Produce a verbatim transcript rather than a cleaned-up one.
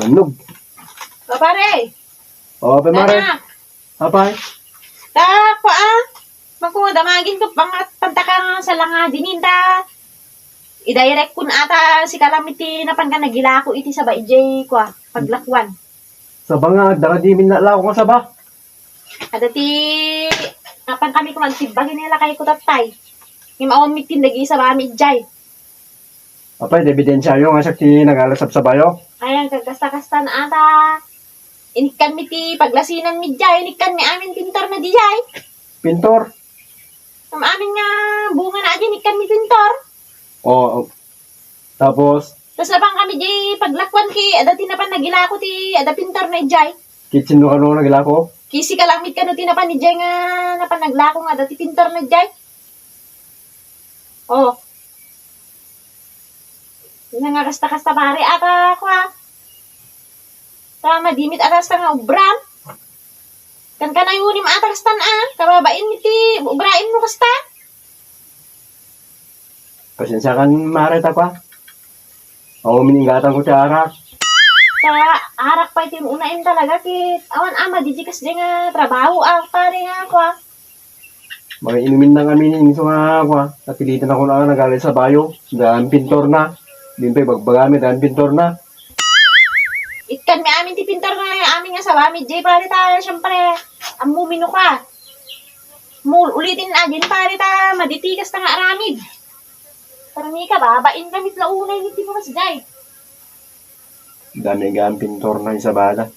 Annog. O, pare. O, Apay Mare. Tara. Apay. Ta, kua, ah. Maku, damagin ko, pangat, pantaka nga sa langa dinin ta. I-direct kun ata sika lang iti napan ka nagilako iti saba ijay, kua, paglakuan. Saba nga, dara di min nalako nga saba. Adda ti, napan kami kumagsibbag, iti lakay ko tattay. Ngem awan mitindagi sabami ijay. Apay, ti ebidensiayo nga siak ti nagala sabsabayo? Ay, ang kagkasta-kasta na ata. Inikkan mi ti paglasinanmi ijay, inikkan mi amin pintor na dijay. Pintor? Am-, amin nga bunga na adi, inikkan mi pintor. O, tapos? Tas napan kami di paglakuan ki, adda ti napan nagilako ti, adda pintor na ijay. Ki sinno kano nagilako? Ki sika lang mit kano ti napan ijay nga napan naglako nga adda ti pintor na ijay. O. Nga kasta-kasta pare, ata, kua. Ta madimit a kasta nga ubram. Kankanayonim a ta kastan a, kababain mi ti ubraim no kasta. Pasensiakan, Mare, ta kua. Awan min inggatan ko ti arak. Ta arak pay ti unaem talaga ket awan a madidikas di nga trabaho a pare nga kua. Mga inumin na kami ni Inso nga, kua, napilitan ako na nagala sabayo, daan pintor na. Din pay bagbagami, daan pintor na. Ikkan mi amin ti pintor nga amin nga sabami, jay, pare, ta, siyempre, ammo mino ka. Mul-, ulitin na, din, pare, ta, maditikas ta nga aramid. Pero ni ka, babain kami ti launay ni Tiburas, jay. Dami nga ang pintor na isabada.